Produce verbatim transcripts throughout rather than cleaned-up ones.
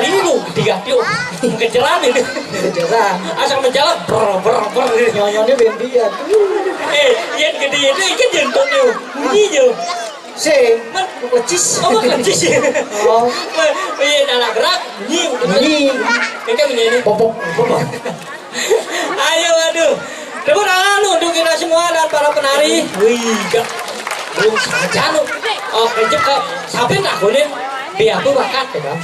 Ini lo, tiga tiup. Kejeran ini. Kejeran. Asal menjalan, ber, ber, ber. Nyonyone ben piye? Eh, yang gede itu, itu jentutnya. Bunyi je. Sing. Man, lecis. Oh, lecis. Oh. Iya, dalam gerak, bunyi. Bunyi. Ini kan bunyi ini. Popok. Popok. Ayo, aduh. Tepuk tangan untuk kita semua dan para penari. Wih, gak. Belum saja lo. Oh, kejep kok. Sampai takutin. Biar aku bakat ya, Bang.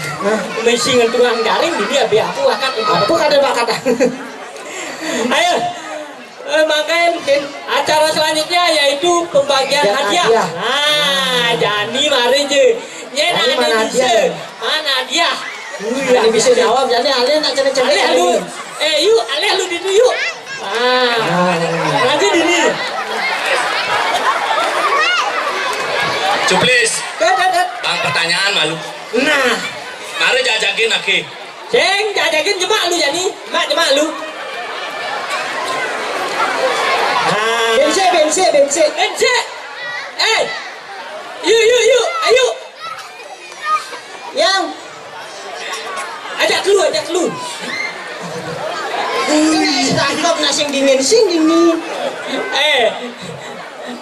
Mesti ngentungan garing, jadi ya biar aku bakat ya. Apa kada bakat? Ayo. Eh, makanya acara selanjutnya yaitu pembagian hadiah. Hadiah. Nah, jani mari je. Ye, nah, ini bisa. Mana dia? Wih, ini bisa jawab, jani alih nak cene-cene. Alih lu. Eh, yuk, alih lu di yuk. Ah, nanti dini. Cuplis. Bang, pertanyaan malu. Nah, mari jajakin lagi. Sing, jajakin jemak lu jani. Jemak, jemak lu. Ah. Bense, bense, bense. Bense. Eh. Yuk, yuk, yuk. Ayo. Yang. Ajak lu, ajak lu. Wih, tangkap nasi dingin, sing dingin. Eh.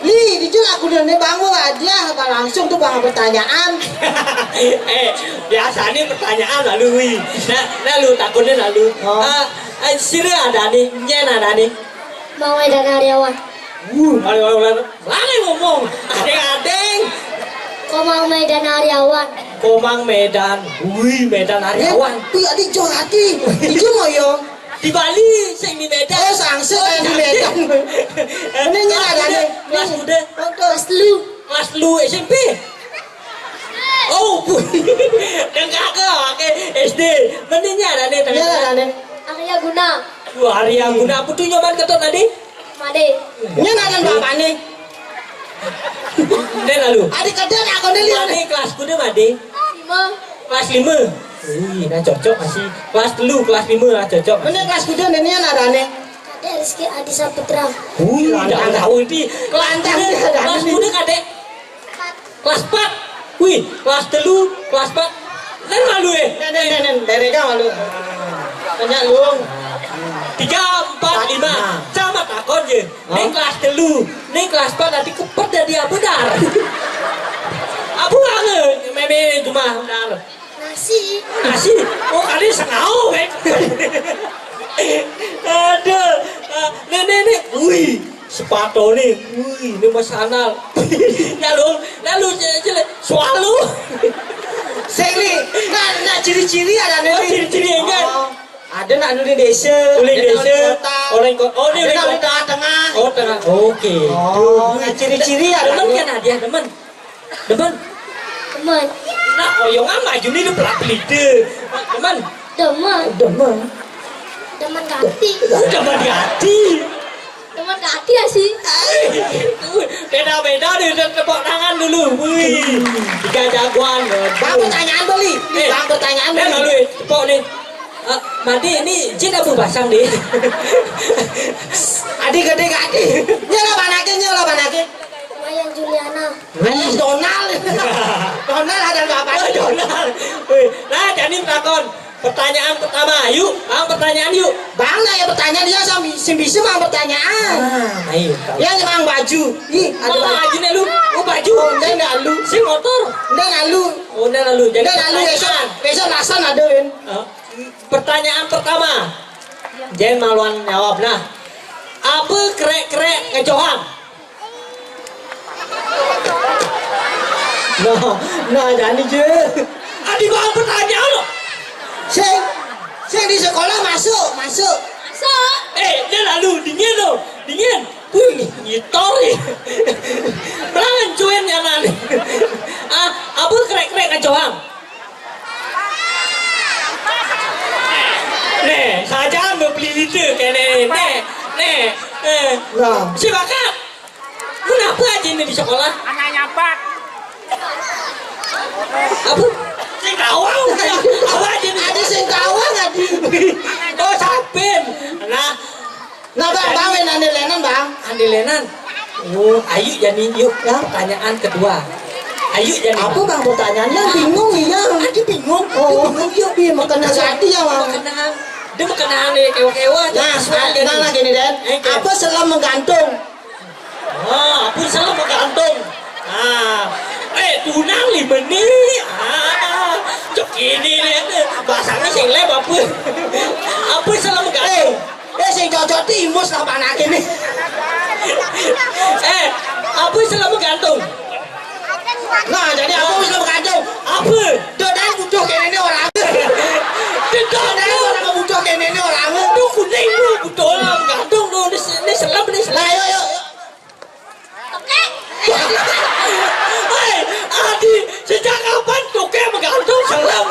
Li, dijul aku dene bangun aja, apa langsung tuh bangun pertanyaan. Eh, biasanya pertanyaan lalu, wi. Nah, lalu takutnya lalu. Oh. Ah, eh, sira ada nih, nyen ada nih. Mau Medan Aryawan. Wuh, ada orang lain ngomong. Adeng-adeng. Komang Medan Aryawan. Komang Medan. Wih, Medan Aryawan. Wih, adi jor hati. Dijul mau yo. Di Bali, sing di Medan. Oh, sangse kayak di Medan. Ini nyala ada nih. Kelas muda. Kelas lu. Kelas lu S M P. Oh, bu. Dengar ke, oke, S D. Mendingnya ada nih. Nyala ada nih. Arya Guna. Wah, Arya Guna. Apa tuh nyoman ketok tadi? Made. Ini ada bapak nih. Ini lalu. Adik kerja nak kau nih lihat. Made kelas kuda, Made. Lima. Kelas lima. Ih, nah cocok masih. Kelas telu, kelas lima lah cocok. Ini kelas kuda, ini ada nih. Kadek Rizky Adi Saputra. Wih, lantang tahu ini. Lantang dia ada. Kelas kuda, Kadek. Kelas empat. Wih, kelas telu, kelas empat. Kan malu, eh? Nen, nen, nen, nen. Dari kau malu. Tanya lu. Tiga, empat, lima. Sama takon je. Ning kelas telu, ning kelas empat nanti kepet jadi apa dar? Apa banget? Meme cuma dar. Nasi. Nasi. Oh, kali sengau, eh. Aduh. Ah, nih, nih, nih. Wih, sepatu nih. Wih, ini Mas Anal. Lalu, lalu, jelek. Swallow. Sing li, nah, nah ciri-ciri ada nih. Oh, ciri-ciri enggak? Oh. Ada nak nulis desa, ada nak nulis desa, kota. Orang ko-, oh, ini ada nak nulis tengah-tengah. Oh, tengah. Oke. Oh, nah, ciri-ciri ada. Demen kan dia, demen. Demen. Demen. Nah, oyong ama juni lu pelak pelite. Demen. Demen. Demen. Demen ganti. Demen ganti. Teman kaki ya sih. Beda-beda deh, udah tepuk tangan dulu. Wih, tiga jagoan. Bang, pertanyaan beli. Eh, bang, pertanyaan beli. Lalu, eh, tepuk nih. Eh, Madi, ini jin apa basang deh? Adik gede gak adik? Nyala banake, nyala banake. Wayan Juliana. Anak Donald. Donald ada apa? Oh, Donald. Wih, nah, jadi takon. Pertanyaan pertama, yuk, Bang, pertanyaan yuk. Bang, nah ya pertanyaan dia sama sing bisa mang pertanyaan. Ah, ayo. Ya nyemang baju. Ih, ada baju. Baju nih lu. Oh, baju. Oh, enggak, enggak lu. Si motor. Enggak, enggak lu. Oh, enggak, enggak lu. Jadi enggak, enggak lu, besok, pertanyaan. Besok lasan ada, Win. Eh, pertanyaan pertama. Jen maluan jawab nah. Apa krek-krek ngejohan? Nah, nah, jani je. Adi bang pertanyaan lo. Sing, sing di sekolah masuk, masuk. Masuk. Eh, dia lalu dingin lo, dingin. Wih, ngitor nih. Belangan cuennya nani. Ah, apa krek-krek ngacoan? Nih, saja mau beli itu kene. Nih, nih, eh. Nah. Si bakat. Kenapa aja ini di sekolah? Anak nyapat. Apa? Sing tawang. Apa aja ini? Ada sing tawang, Adi. Oh, sapin. Nah, nah, Bang, Bang, Win, andelenan, Bang. Andelenan. Oh, ayo jadi yuk, ya, pertanyaan kedua. Ayo, jangan. Apa, Bang, pertanyaannya? Bingung, iya. Ah, dia bingung. Oh, dia bingung. Iya, dia makan nasi hati ya, Bang. Makan nasi. Dia makan nasi, kewa-kewa. Nah, nah, nah, gini, Den. Eh, apa selem menggantung? Ah, apa selem menggantung? Ah, eh, tunang lima ni. Ah, cok ini ni. Bahasanya sing lem apa? Apa selem menggantung? Eh, eh, sing cocok timus lah panake ni. Eh, apa selem menggantung? Nah, jadi apa wis lo gantung? Apa? Dodane butuh kene ne ora. Dedok Dodane ora butuh kene ne ora. Tuh kuning lu, betul gantung lu, ini, ini selem, ini selem. Lah, yuk, yuk, yuk. Hei, Adi, sejak kapan toke menggantung selem?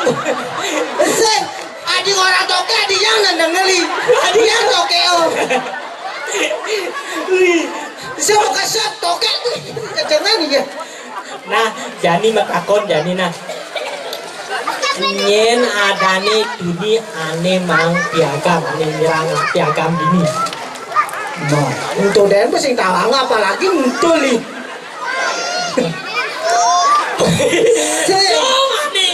Sing, Adi ora toke, Adi yang nendengeli. Adi yang toke, oh. Wih, sing kesel toke. Jangan ya. Nah, jani matakon jani nah. Nyen adane duni ane mang piagam, ane nyerang piagam dini. Nah, untuk den sing tawang apalagi untuk li. Sing.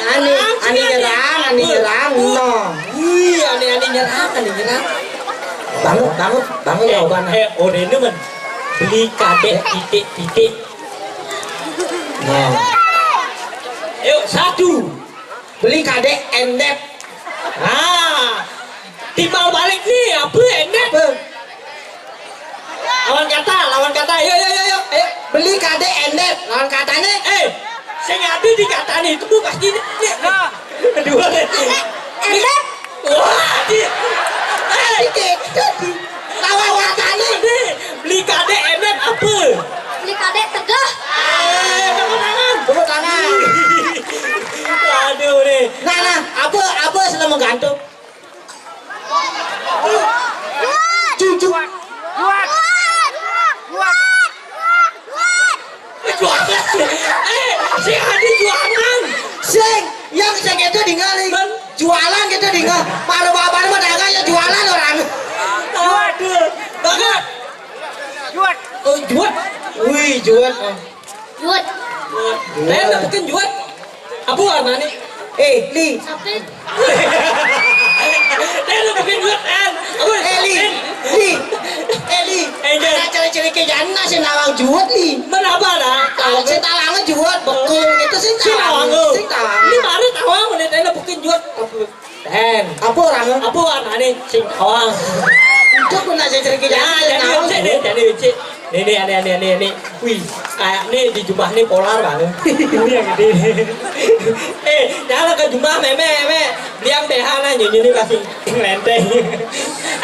Ane, ane nyerang, ane nyerang, no. Wih, ane, ane nyerang, ane nyerang. Banget, banget, banget ya, eh, Oban. Eh, orene men. Beli kadek titik-titik. Nah. Yuk, satu. Beli kadek endep. Nah. Timbal balik nih, apa endep? Apa? Lawan kata, lawan kata. Yuk, yuk, yuk, yuk. Ayo. Beli kadek endep. Lawan katanya. Eh, sing ade di katanya itu, Bu, pasti ini. Nah. Kedua deh. Endep. Wah, di. Eh, dikit. Lawan katanya. Ini, beli kadek endep apa? Beli kadek tegah. Eh, tepuk tangan. Tepuk tangan. Aduh, nih. Nah, nah, apa, apa selama gantung? Cucu. Jualan. Eh, si Adi jualan. Sing, yang sing itu tinggal nih. Jualan gitu tinggal. Para bapak mah dagang ya jualan orang. Aduh, banget. Juat. Oh, juat. Wih, juat. Oh. Juat. Saya dapetin juat. Apa warnanya? Eh, Li. Apa? Saya dapetin juat, kan? Apa? Eh, Li. Li. Eh, Li. Eh, jangan. Ada ciri-ciri kayak jana sih nawang juat, Li. Mana apa, dah? Kalau saya tawangnya juat, bekul gitu sih. Si tawang. Tawang, oh. Sih tawang. Ini baru tawang, udah saya dapetin juat. Apa? Ten. Apa orang? Apa warnanya? Sing tawang. Itu pun nak saya cerita. Ya, jadi becik nih, jadi becik. Nih, nih, ane, ane, ane, ane. Wih, kayak nih di jubah nih polar banget. Ini yang gede. Eh, jangan ke jubah, meme, meme. Dia yang B H nah, nyunyi nih pasti ngelenteng.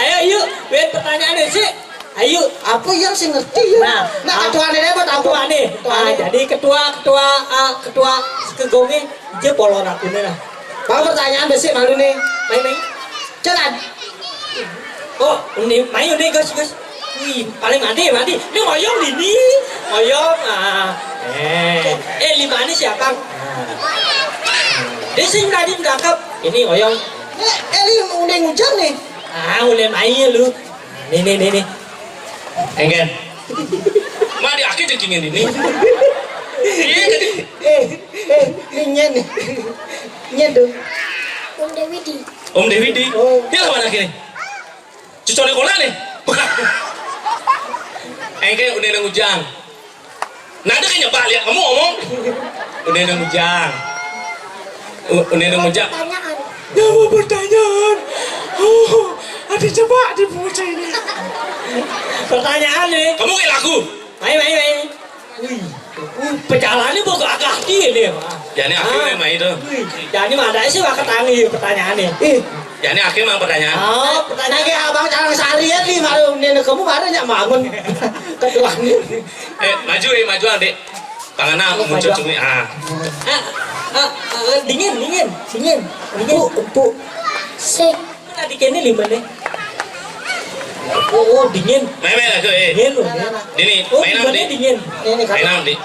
Ayo, yuk, win pertanyaan nih, sih. Ayo. Apa yang sih ngerti ya? Nah, nah, ah, ketua nih, apa tamu? Ketua nih. Ketua nih. Ah, jadi ketua, ketua, ah, ketua segegongnya, dia polon aku nih lah. Mau pertanyaan besik malu nih. Main, main. Jalan. Oh, ini main ini, Gus, Gus. Wih, paling mandi, mandi. Ini ngoyong ini. Ngoyong, ah. Eh, eh, lima ini siapa? Ah. Dia sing tadi berangkat. Ini ngoyong. Eh, Eli udah ngujang nih. Ah, udah main lu. Nih, nih, nih, nih. Enggen. Ma di aki jengkingin ini. Iya, jadi. Eh, eh, ini nyen nih. Nyen tuh. Om Dewi di. Om Dewi di. Oh. Dia lawan akhirnya. Cucone kola nih. Engke udah nang ujang. Nah, ada kan nyebak lihat kamu ngomong. Udah nang ujang. U-, udah nang ujang. Pertanyaan. Ya, mau pertanyaan. Oh, ada coba di bocah ini. Pertanyaan nih. Kamu kayak lagu. Main, main, main. Wih, uh, pecalannya mau gagah dia nih, Pak. Ya, ini aku nih main tuh. Wih, ya, ini mana sih, Pak, ketangi pertanyaannya? Ih. Ya, ini aku emang pertanyaan. Oh, pertanyaan. Nah, kayak abang Calang Sari ya nih, malu nih, kamu mana nyak bangun? Ketua nih. Eh, maju, eh, maju, Adik. Tangannya. Oh, muncul maju. Cumi, ah. Ah, ah, ah, dingin, dingin, dingin, dingin. Empuk, empuk. Sik. Tadi kene lima nih. Oh, oh, dingin. Main, main aku, eh. Dingin loh, dingin. Dini, oh, mainan, gimana Dik. Dingin? Ini, ini, mainan, Dik.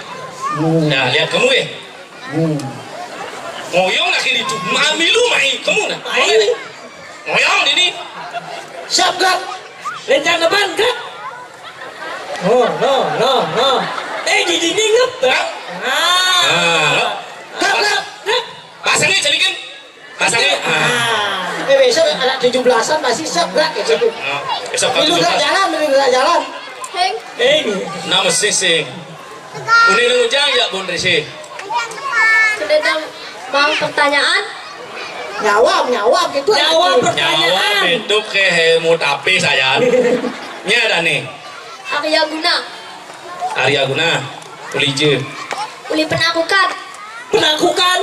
Hmm. Nah, lihat kamu, eh. Hmm. Ngoyong lagi di tu. Mami lu main, kamu nah. Main. Ngoyong, Dini. Siap, Gak. Lencang depan, Gak. Oh, no, no, no. Eh, di dinding ngeplak. Ah. Ah. Ngeplak. Pasangnya jadikan. Pasangnya. Ah. Eh, besok anak tujuh belasan masih siap gerak ya gitu. Ah, besok Milu gerak tujuh belas. Jalan, milu gerak jalan. Heng. Heng. Nama sising. Uni nang ujang ya, Bun Risi. Sudah jam mau pertanyaan? Nyawab, nyawab gitu. Jawab pertanyaan. Nyawab itu ke helmu tapi saya. Nya ada nih. Arya Guna. Arya Guna. Uli je. Uli Penakukan. Penakukan.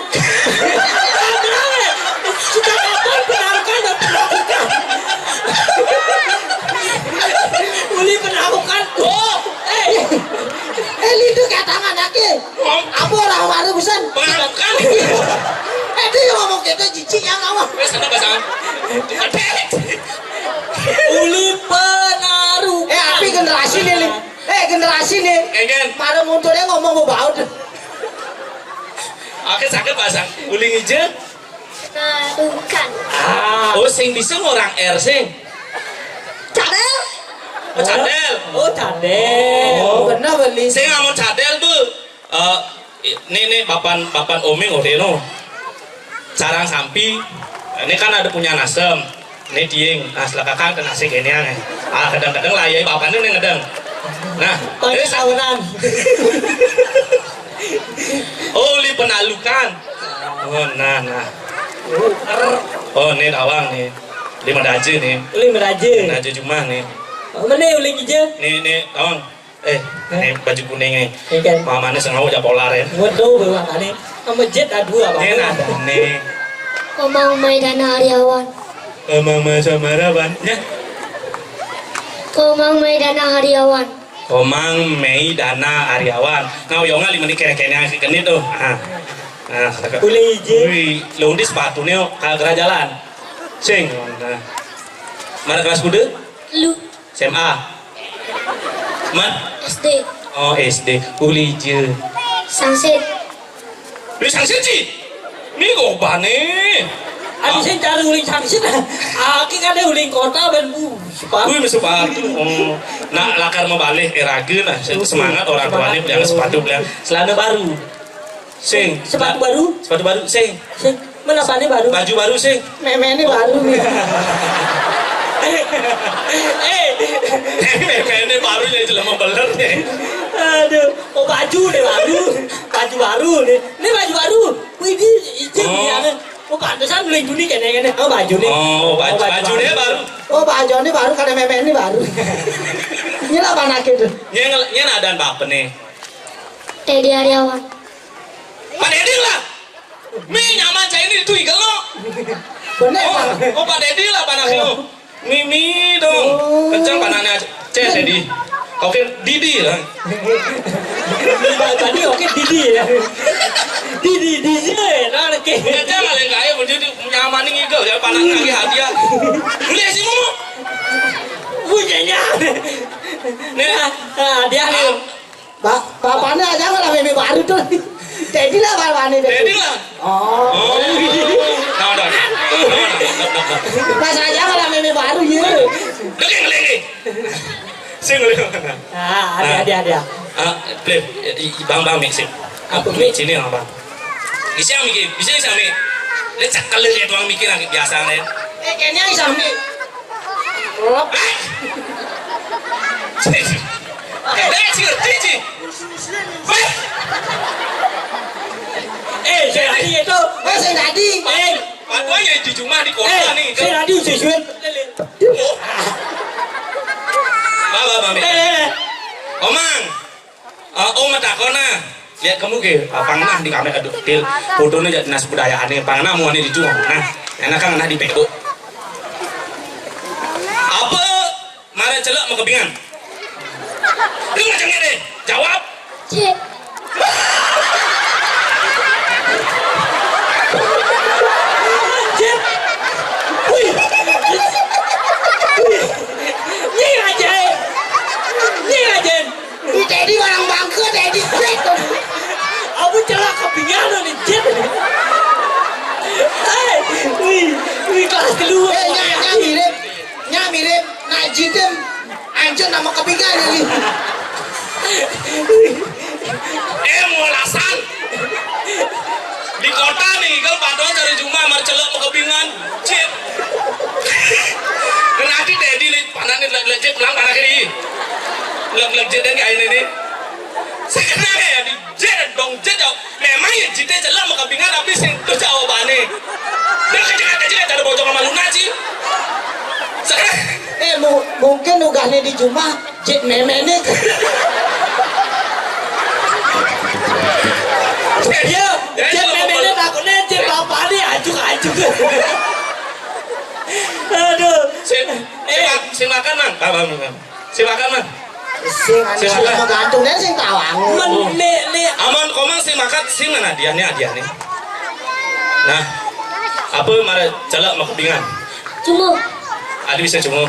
Sejak kapan Penakukan dan Penakukan? Uli Penakukan. Oh, eh. Eh, lindu kayak tangan aki. Apa orang baru busan? Pengarukan. Eh, dia ngomong gitu, jijik yang ngomong. Wes, sana pasang. Uli penaruh. Eh, api generasi nih, Lim. Eh, generasi nih. Engen. Para munturnya ngomong bau-bau deh. Oke, sakit pasang. Uli ngije. Penarukan. Ah. Oh, sing bisa ngorang R sing. Cadel. Oh, cadel. Oh, cadel. Oh, benar beli. Sing amun cadel tuh. Eh, ini, ini papan, papan oming ode no. Sarang sampi. Ini kan ada punya nasem. Ini diing, nah selakakan kena sing ini aneh. Ah, kadang-kadang lah ya papan ini ngedeng. Nah, oh, ini terus sauran. Oh, uli penalukan. Oh, nah, nah. Oh, ini tawang nih. Lima daje nih. Lima daje. Lima daje cuma nih. Oh, mana uli ngije? Nih, nih, tawang. Eh, ini baju kuning nih. Ini kan. Mamane sengawa aja polar ya. Waduh, bawa tadi. Sama jet ada dua, Bang. Ini ada nih. Komang Maidana Aryawan. Komang Masa Marawan. Ya. Komang Maidana Aryawan. Komang Maidana Aryawan. Ngau yonga lima ni kene-kene yang kene tuh. Ah. Nah, saka. Boleh ije. Wih, lo di sepatu nih, kagak jalan. Sing. Nah. Mana kelas kuda? Lu. S M A. Man? S D. Oh, S D. Uli je. Sangsit. Lu sangsit sih? Ini gobane. Aduh, saya cari uling sangsit. Aki kan dia uling kota ben, uh, sepatu. Wih, sepatu. Oh. Nah, lakar mau balik, eh, ragu nah. Semangat orang tuanya beli sepatu, beli celana baru. Sing. Sepatu baru? Sepatu baru, sing. Sing. Mana apanya baru? Baju baru, sing. Meme ini baru nih. Eh, meme ini baru ya, jelema beler nih. Aduh, oh, baju nih baru. Baju baru nih. Ini baju baru. Wih, ini hijau nih, ya kan? Oh, pantesan beli dunia kayaknya. Oh, baju nih. Oh, baju, baju nih baru. Oh, baju ini baru karena meme ini baru. Ini lah panak itu. Ini yang, ini yang ada apa nih? Teddy Aryawan. Pak Dedi lah. Mi nyaman saya ini itu igel lo. Bener, oh, Pak. Oh, Pak Dedi lah panas lo. Mimi dong. Oh. Kencang panahnya. Cek Dedi. Oke, Didi lah. Tadi oke Didi ya. Didi, Didi ya, nah, oke. Kencang kali kayak begitu nyaman ini igel ya panas lagi hadiah. Boleh sih mau. Punyanya. Nih. Ah, dia nih. Ah. Ba-, bapaknya aja malah meme baru tuh. Dedi lah bapaknya, Dedi. Dedi lah. Oh. Oh. Nah, nah, nah, nah, nah, nah. Pas aja malah meme baru ya. Lagi, lagi. Sing lagi. Ah, ada, ada, ada. Ah, play. I-, i-, bang, bang, mix it. Apa, mix? Sini, bang. Bisa mikir, bisa sami. Dia cakal dia tuang mikir lagi biasa nih. Eh, kayaknya sami. Lep. Eh, sih, sih. Eh, saya tadi itu. Oh, saya tadi. Eh. Patuanya di rumah di kota eh, nih. Saya tadi usus suwet. Bapak, Bang. Eh, eh, eh. Omang. Ah, oh, matakon nah. Lihat kamu ke, ah, pangnah di kamera aduh, til. Fotonya jadi nas budaya aneh, pangnah mau aneh dijual. Nah, enak kan nah di pego. Apa mara celak mau kebingan? Lu macamnya deh, jawab. Cek. Cek. Wih. Wih. Ini aja. Ini aja. Ini Dedi barang bangke, Dedi. Aku celak kepingan nih, Jet. Eh, wih, wih, kelas kedua. Eh, nya, nya mirip, nya mirip Najidin. Anjir, nama kepingan ini. Wih, Eh, mulasan. Di kota nih, kalau patungan cari cuma marcelek makebingan. Cip. Kenati tadi nih, panah nih, lek, lek, cip, lang, panah kiri. Lek, lek, cip, dan kayak ini nih. Sekarang ya, di cip, dong, cip, jauh. Memang ya, cite celek makebingan, tapi sing tuh jauh bane. Dan kecil-kecil ada bocor sama Luna sih. Sekarang Eh, mu-, mungkin ugahnya di cuma, cip memene. Iya, cip memene takutnya cip bapak nih, ajuk-ajuk. Aduh. Sing, sing, sing makan, Mang. Bang, bang, bang. Sing makan, Mang. Sing, sing makan. Mau gantung deh, sing tawang. Men, nih, nih. Aman, komang sing makan, sing mana dia nih, dia nih. Nah, apa marah celek makebingan? Cuma. Adi bisa cuma.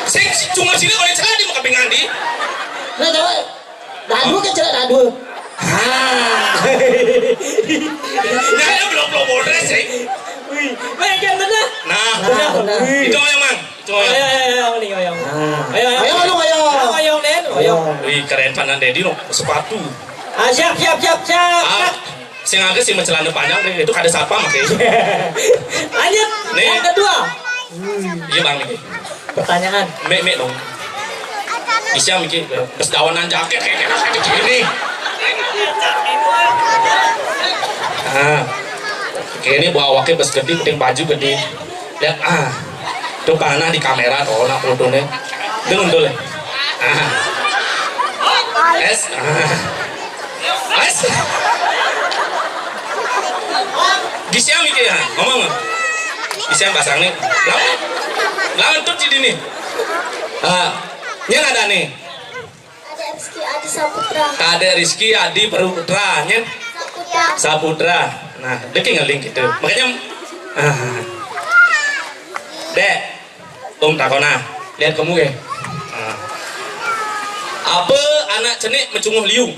Sing cuma sini oleh celek di makebingan di. Nah, coba. Dadu ke celek dadu. Ah. Nah, ya belum belum boleh sih. Wih, baik yang benar. Nah, nah, nah. Itu yang mang. Itu yang. Ayo, ayo, ayo, ayo, ayo. Nah. Ayo, ayo. Ayo, ayo, ayo. Ayo, ayo, ayo. Wih, keren panan Dedi no, sepatu. Ah, siap, siap, siap, siap. Ah, sing agak sih celana panjang deh, itu kada satpam oke. Lanjut. Nih. Yang kedua. Iya bang nih. Pertanyaan. Mek mek dong. Bisa mikir, bes dawanan jaket kayak kena kayak gini. Ah, kayak ini bawa wakil bes gede, penting baju gede. Lihat ah, itu panah di kamera, oh nak fotonya. Dengar dulu. Ah, es. Ah. Mas. Gisiam iki ya, ngomong. Gisiam pasang nih. Lawan. Lawan tuh di sini. Ah, yang ada nih. Ada Rizky Adi Saputra. Ada Rizky Adi Saputra, nyen. Saputra. Saputra. Nah, dia kayak ngeling gitu. Makanya ah. Dek, Tung takona. Lihat kamu ya. Ah. Apa anak cenik mencunguh liu?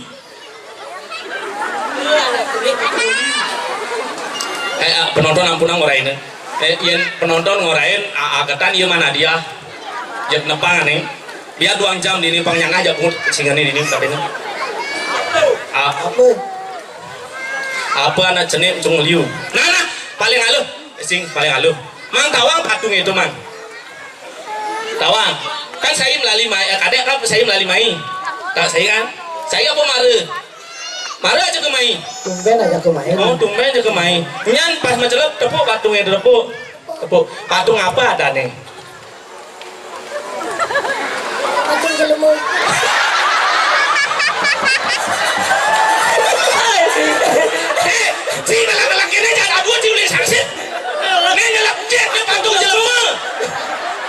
Eh, ah, penonton ampun ngorain. Eh, yen penonton ngorain, ah, ah, ketan iya mana dia? Jep nepang nih. Biar dua jam di ini pang nyangka aja pungut singan ini tapi ini. Ah, apa? Apa anak cenik cung liu? Nah, nah, paling aluh, sing paling aluh. Mang tawang patung itu, Mang. Tawang. Kan saya melalui mai, eh, kadek kan saya melalui mai. Tak saya kan? Saya apa mara? Mara aja ke mai. Tumben aja ke mai. Oh, tumben aja ke mai. Nyan pas mencelok tepuk patung itu tepuk. Tepuk. Patung apa ada nih? Patung jelemu. Eh, si lelaki-lelaki ini jangan buat si udah saksit. Ini nyelak dia, dia patung jelemu.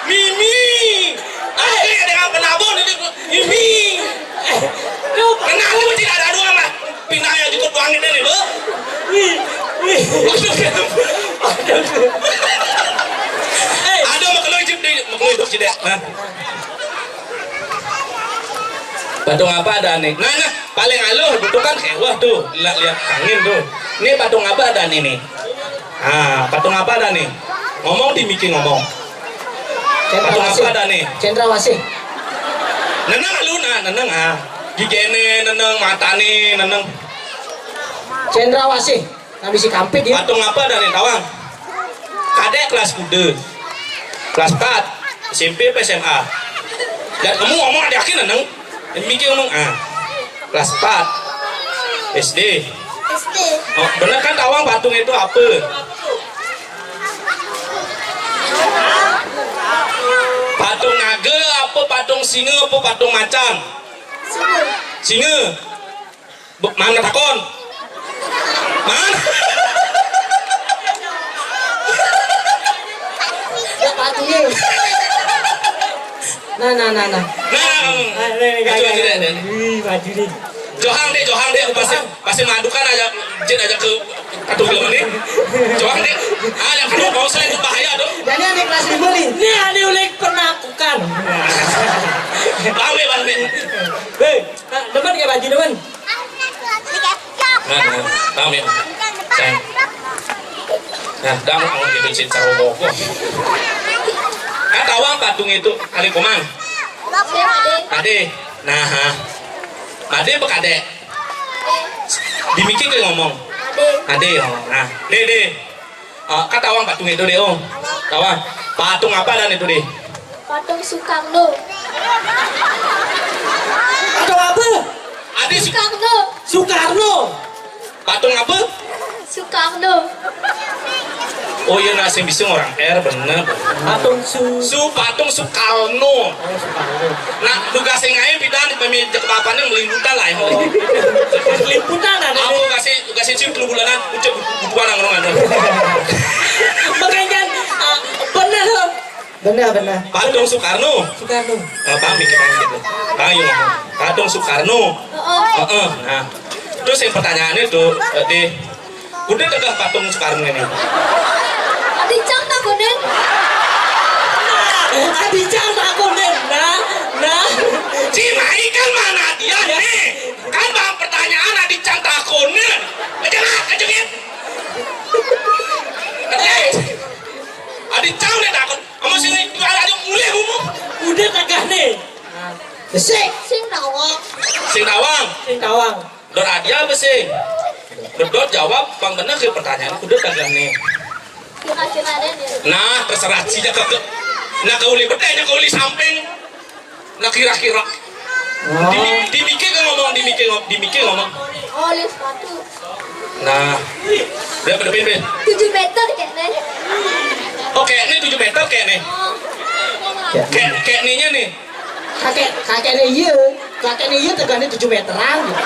Mimi. Ah, ini ada yang penabur ini. Mimi. Kenapa tidak ada dua mah? Pindah yang cukup wangi nih, Bu. Wih, wih. Ada mau keluar hidup deh, mau keluar hidup tidak? Hah? Patung apa ada nih? Nah, nah, paling aluh, itu kan hewah tuh, lihat, lihat angin tuh. Ini patung apa ada nih, nih? Ah, patung apa ada nih? Ngomong di miki ngomong. Patung apa ada nih? Cendrawasih. Neneng lu nah, neneng ah. Gigene, neneng matane, neneng. Cendrawasih. Nah, bisi kampit dia. Patung apa ada nih, tawang? Kadek kelas kuda. Kelas empat. S M P apa S M A? Dan kamu ngomong ada yakin, neneng? Dan mikir ngomong, ah. Kelas empat. S D. S D. Oh, bener kan tawang patung itu apa? Patung naga apa patung singa apa patung macan? Singa. Singa. Bu, mana takon? Mana? Ya patungnya. Nah, nah, nah, nah. Nah, nah, nah. Nah, nih, nih, aduh, gaya, aduh, gaya. Aduh, aduh. Wih, baju nih. Johang deh, Johang deh, aku pasti pasti mengadukan aja, Jin aja ke satu film ini. Johang deh. Ah, yang kedua mau saya itu bahaya tuh. Jadi ada kelas lima nih. Ini ada oleh pernah lakukan. Bang, bang, bang. Hei, demen gak baju demen? Nah, nah, paham ya? Sayang. Nah, kamu mau gitu cinta roboh. Kan tawang patung itu kali komang. Ade. Nah, ha. Madé apa kadé? Di miki ké ngomong. Madé. Madé, oh. Nah, Dé, Dé. Ah, kan tawang patung itu, Dé, oh. Tawang. Patung apa dan itu, Dé? Patung Soekarno. Patung apa? Adé Su- Soekarno. Soekarno. Patung apa? Soekarno. Oh iya, nah, sing bisa orang R, bener. Patung Su- Su patung Soekarno. Oh, Soekarno. Nah, tugas sing aé pidan di pemijak papannya melimputan lah ya. Melimputan ada. Aku kasih, kasih cium dulu bulanan, ucap butuhan orang ada. Makanya, ah, bener, Om. Benar, benar. Patung Soekarno. Soekarno. Eh, Bang, mikir aja gitu. Bang, yuk ngomong. Patung Soekarno. Heeh. Heeh, nah. Terus yang pertanyaannya tuh, eh, di, udah tegak patung Soekarno ini? Adi cang takunin. Adi cang takunin. Nah, nah. Cing, aing kan mana dia nih? Kan bang pertanyaan adi cang takunin. Kejengat, kejengit. Ketek. Adi cang deh takut. Kamu sini juara aja mulai umum. Udah tegak nih. Besik. Sing tawang. Sing tawang. Sing tawang. Dor adia apa sih? Bedot jawab, bang bener sih pertanyaan. Udah tegak nih. Kira-kira deh dia. Nah, terserah sih ya ke, ke. Nah, ke uli bedanya, ke uli samping. Nah, kira-kira. Di, di miki kan ngomong, di miki ngom-, di miki ngomong. Oh, lihat sepatu. Nah, berapa depan, Pin? Tujuh meter kayaknya. Oh, kayaknya tujuh meter kayaknya. Oh. Kayak, kayaknya nih. Kakek, kakeknya iya. Kakeknya iya tegaknya tujuh meteran gitu.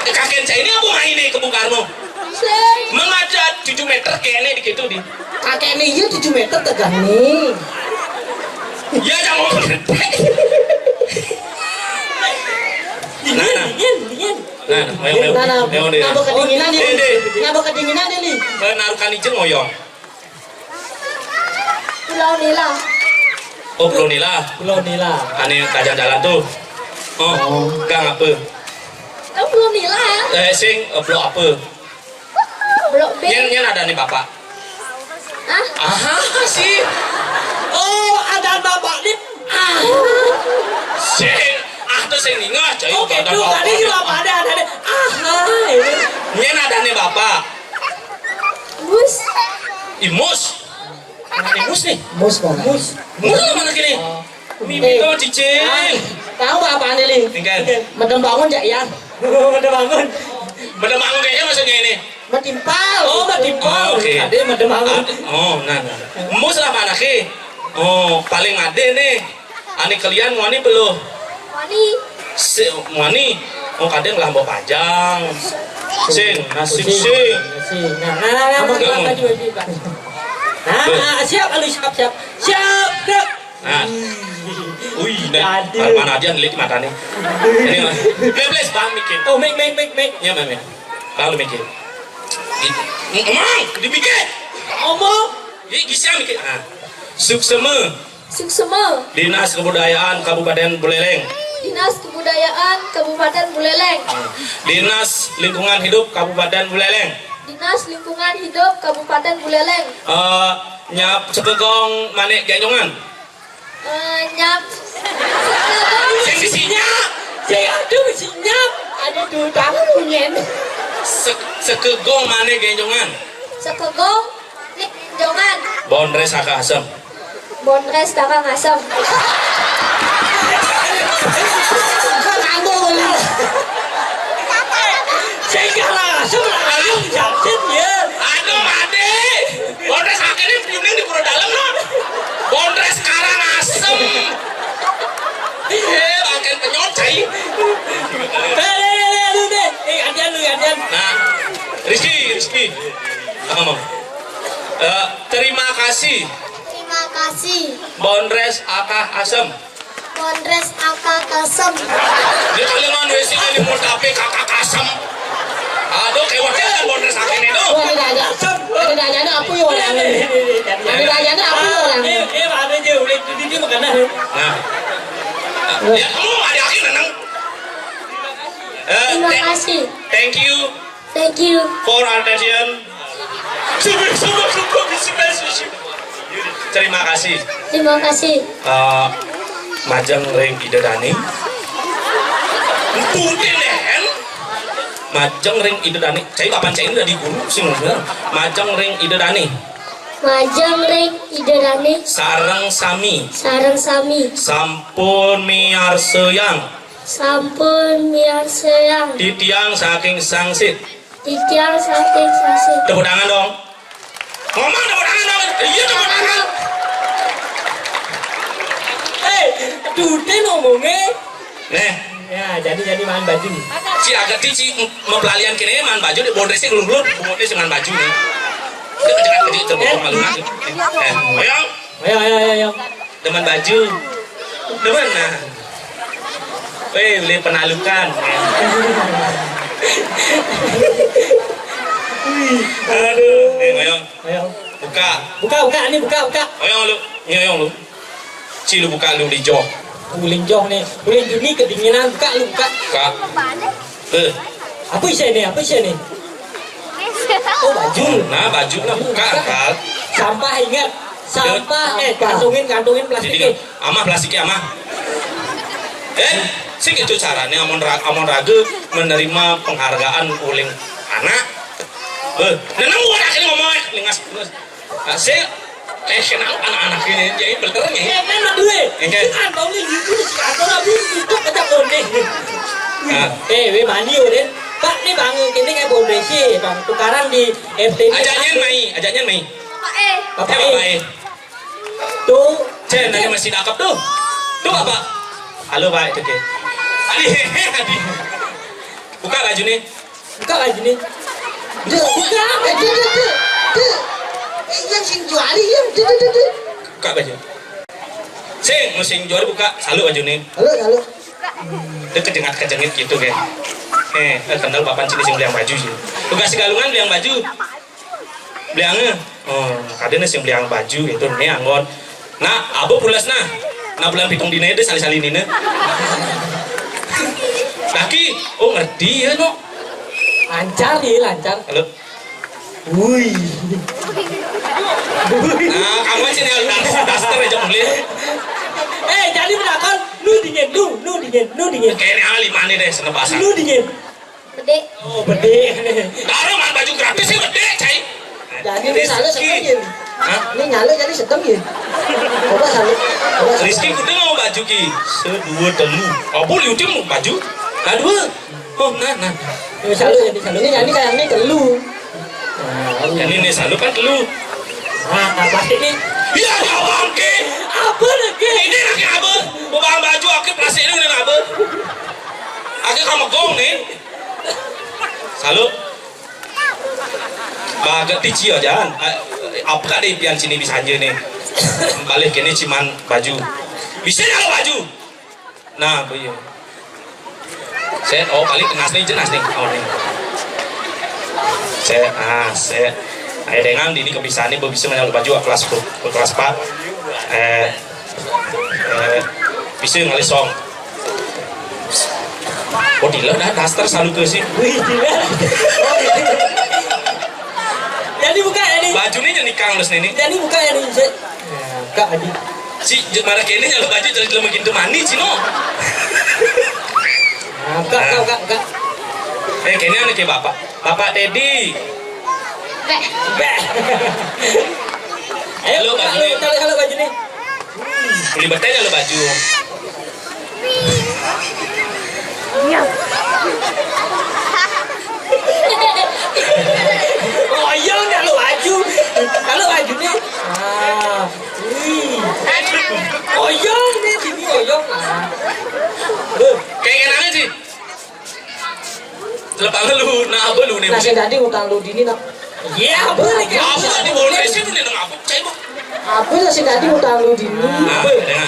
Eh, kakek saya ini apa main nih ke Bung Karno? Sing. Mengajar tujuh meter kayaknya di gitu di. Kakeknya iya tujuh meter tegaknya. Ya, jangan mau gede. Nah, nah. Dingin, dingin. Nah, nah, ayo, ayo. Nah, nah. Ayo, deh. Nambah kedinginan nih. Deh, deh. Nambah kedinginan nih, Li. Eh, naruh kanijeng, oh, ya. Pulau Nila. Oh, Pulau Nila. Pulau Nila. Ane kajang jalan tuh. Oh, oh. Gang apa? Kan Pulau Nila. Eh, sing, eh, Pulau apa? Blok B. Nyen, nyen ada nih bapak. Hah? Ah, sih. Oh, ada bapak nih. Ah. Sing, ah tuh sing ningah, cai. Oh, ada gitu. Bapak. Tadi juga ada, ada, ada. Ah, ini. Nyen ada nih bapak. Mus. Imus. Mana nih Mus nih? Mus, Bang. Mus. Mus mana kini? Oh. Mimi eh, tuh cicing. Ah, tahu apa nih, Li? Tinggal. Medem bangun, Cak, ya? Medem bangun. Medem bangun kayaknya maksudnya ini. Metimpal. Oh, metimpal. Oh, oke. Ada medem bangun. Ah, oh, nah, nah. Mus lah mana ki? Oh, paling ada nih. Ani kalian wani belum? Wani. Si, wani. Oh, kadang lah mau pajang. Sing, nasib sing. Sing. Nah, nah, nah, nah, nah, nah, nah, nah, nah, siap, alu, siap, siap. Siap, gerak. Nah. Wih, nah, mana dia ngelit matanya. Ini lah. Please, please, Bang, mikir. Oh, mik, mik, mik, mik. Ya, mik, mik. Lalu mikir. Di, emang, dipikir. Omong. Di, bisa mikir. Nah. Suksema. Suksema. Dinas Kebudayaan Kabupaten Buleleng. Dinas Kebudayaan Kabupaten Buleleng. Dinas Lingkungan Hidup Kabupaten Buleleng. Dinas Lingkungan Hidup Kabupaten Buleleng. Eh, nyap sekegong manik ganjongan. Eh, nyap. Sing isinya. Sing aduh isinya. Aduh tuh tahu nyen. Se-, sekegong manik ganjongan. Sekegong manik ganjongan. Bondres Akah Asem. Bondres Karangasem. Kok nganggo, Bang? Sing Karangasem lah, ayo, jelasin, ya. Aduh, Ade. Bondres akhirnya puning di Pura Dalam, no. Bondres Karangasem. Eh, bangken penyot, cai. Eh, eh, eh, eh, aduh, deh. Eh, adian lu, adian. Nah, Rizky, Rizky. Apa, Mam? Eh, terima kasih. Terima kasih. Bondres Akah Asem. Bondres Akah Asem. Dia kali mana sih ini mau tapi kakak Asem. Aduh, kayak wakil kan Bondres Akah ini tuh. Wah, ada aja. Ada aja apa ya orang ini? Ada aja apa ya orang ini? Eh, eh, apa aja udah itu dia makanan. Nah. Ya, kamu ada yakin, Nenang? Eh, terima kasih. Thank you. Thank you. For attention. Terima kasih. Terima kasih. Eh, majeng ring Ida Dani. Tutin, Den. Majeng ring Ida Dane. Cai bapan cai ini dadi guru sing bener. Majeng ring Ida Dane. Majeng ring Ida Dane. Sareng sami. Sareng sami. Sampun miarsayang. Sampun miarsayang. Titiang saking sangsit. Titiang saking sangsit. Tepuk tangan dong. Ngomong tepuk tangan dong. Iya, tepuk tangan. Eh, dude ngomongnya. Nih. Ya, jadi, jadi maan baju. Si agak ti, si mempelalian kene maan baju, di bondresnya gelung-gelung, bungutnya si maan baju nih. Itu kecil-kecil, itu malu. Eh, oyong. Ayo, ayo, ayo, ayo. Demen baju. Demen, nah. Weh, beli penalukan. Aduh, nih, oyong. Ayo. Buka. Buka, buka, ini buka, buka. Oyong lu, ini oyong lu. Ci lu buka lu, linjoh. Linjoh nih, linjoh nih kedinginan, buka lu, buka. Buka. Eh. Apa isi ini? Apa isi ini? Oh, baju. Nah, baju lah, buka, Kal. Sampah, ingat. Sampah, eh, kantongin, kantongin plastiknya. Amah plastiknya, amah. Eh, sing itu caranya amun ra-, amun raga menerima penghargaan uling anak. Eh, neneng buat akhirnya ngomong, eh, lingas, lingas. Nah, sing, eh, kenal anak-anak ini, jadi bener nih. Eh, kan, Mas, gue. Oke. Kan, Bang, ini gitu, si Anto, tapi itu kata konek. Nah. Eh, we mandi, udah. Pak, nih, Bang, ini kayak bau besi, Bang. Tukaran di F T V. Ajaknya mai, ajaknya mai. Bapak, eh. Bapak, eh. Tuh. Cen, ada masih cakep tuh. Tuh, Bapak. Halo, Pak, itu, Ki. Adi, adi. Buka baju nih. Buka baju nih. Duh, buka baju, duh, duh, duh. Eh, yang sing juari, yang, duh, duh, duh, duh. Buka baju. Sing, mau sing juari buka. Salu baju nih. Halo, halo. Itu kejengat-kejengit gitu, Ki. Eh, eh, kenal bapan sini sing beli yang baju sih. Tugas si Galungan beli yang baju. Beliangnya, oh, kadene sing beliang baju itu nih anggon. Nah, abu pulas nah. Nah, bulan pitung dina itu sali-sali nina. Laki, oh, ngerti ya, no. Lancar ya, lancar. Halo. Wih. Nah, kamu sini das-, daster aja mulai. Eh, jadi menakon, lu dingin, lu, lu dingin, lu dingin. Kayaknya lima nih deh, seneng basah. Lu dingin. Bedé. Oh, bedé. Baru mah baju gratis sih bedé, cai. Jadi ini nyala sedeng ya. Hah? Ini nyala jadi sedeng ya. Coba salut. Coba salut. Rizky kudu mau baju ki. Sedua telu. Apa liutin mau baju? Nah, dua. Oh, nah, nah. Ini salut jadi salut. Ini jadi kayak ini telu. Nah, ini nih salut kan telu. Nah, nah, plastik nih. Iya, ya, oke. Apa lagi? Ini lagi apa? Mau baju oke plastik ini udah apa? Oke, kamu gong nih. Salut. Baget ti cia jan. Apa kak deh pian sini bisa aja nih. Balik kene ciman baju. Bisa nyala baju. Nah, bu iya. Set, oh, kali tenas nih, jelas nih. Oh, nih. Set, ah, set. Ayo dengan di ini kebisaannya bisa nyala baju kelas, kelas empat. Eh, eh, bisa ngali song. Oh, dila dah daster salu ke sih. Wih, dila. Jadi buka ya nih. Bajunya jadi kang les nih. Jadi buka ya nih, Cek. Ya, buka aja. Si, j-, mana kene nyala baju jadi lama gitu mani, Cino. Nah, buka, buka, buka, buka. Eh, kene anak ke bapak. Bapak Teddy. Beh. Beh. Ayo, halo, buka, baju lu, nih. Tarik, halo, baju nih. Beli betenya lo baju. Iya. Oh, iya, udah lo baju. Kalau bajunya, ah, wih. Oh, iya, ini sini, oh, iya. Ah. Loh. Kayak kenapa sih? Telepang lu, nah apa lu nih? Nah, sing dadi utang lu dini, nak. Iya, apa nih? Apa tadi boleh sih, lu nih, apa? Cai, Bu. Apa lah sing dadi utang lu dini? Nah, ya.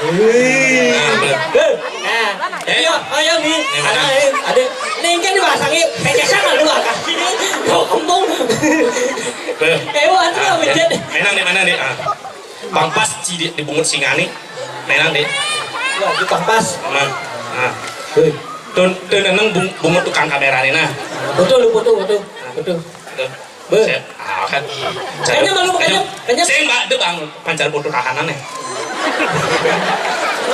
Wih. Nah, bener. Eh, nah. Eh. Ayo, ayo, Mi. Nih, mana? Ada, ada. Nih, kan dipasangin. Kecesan lu, ah, kasih. Kau kembung. Beh. Eh, wah, tuh, ah, ya. Menang nih, mana nih? Ah. Pampas ci di, dibungut singane. Menang, Dik. Ya, di pampas. Nah. Nah. Hei. Tun, tun neneng bung-, bungut tukang kamerane, nah. Foto lu, foto, foto. Foto. Foto. Be. Set. Ah, kan. Kayaknya malu, kayaknya, kayaknya. Sing, Mbak, itu, Bang, pancar foto tahanan, ya.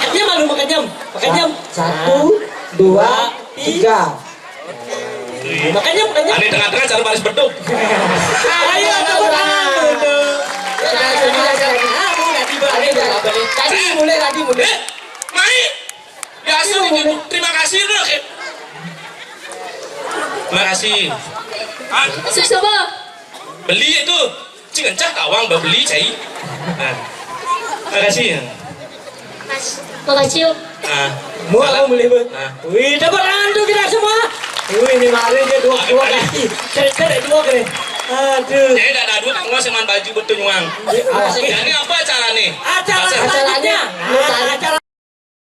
Kayaknya malu, makanya, makanya. Sa-, satu. Dua, tiga. Makanya, makanya. Ada tengah-tengah cara baris beduk. Ayo, tepuk tangan. Udah. Ya, sudah, sudah, sudah. Tadi mulai, tadi mulai. Eh, mai. Biasa gitu. Terima kasih dulu. Terima kasih. Ah, Susu apa? Beli itu. Cing encah tawang beli cai. Nah. Terima kasih. Makasih. Nah. Mau aku beli bu. Nah. Wih, tepuk tangan tuh kita semua. Wih, ini mari dia dua dua kali. Cek cek dua kali. Aduh. Jadi tak ada dua tanggung sama baju betul nyuang. Jadi apa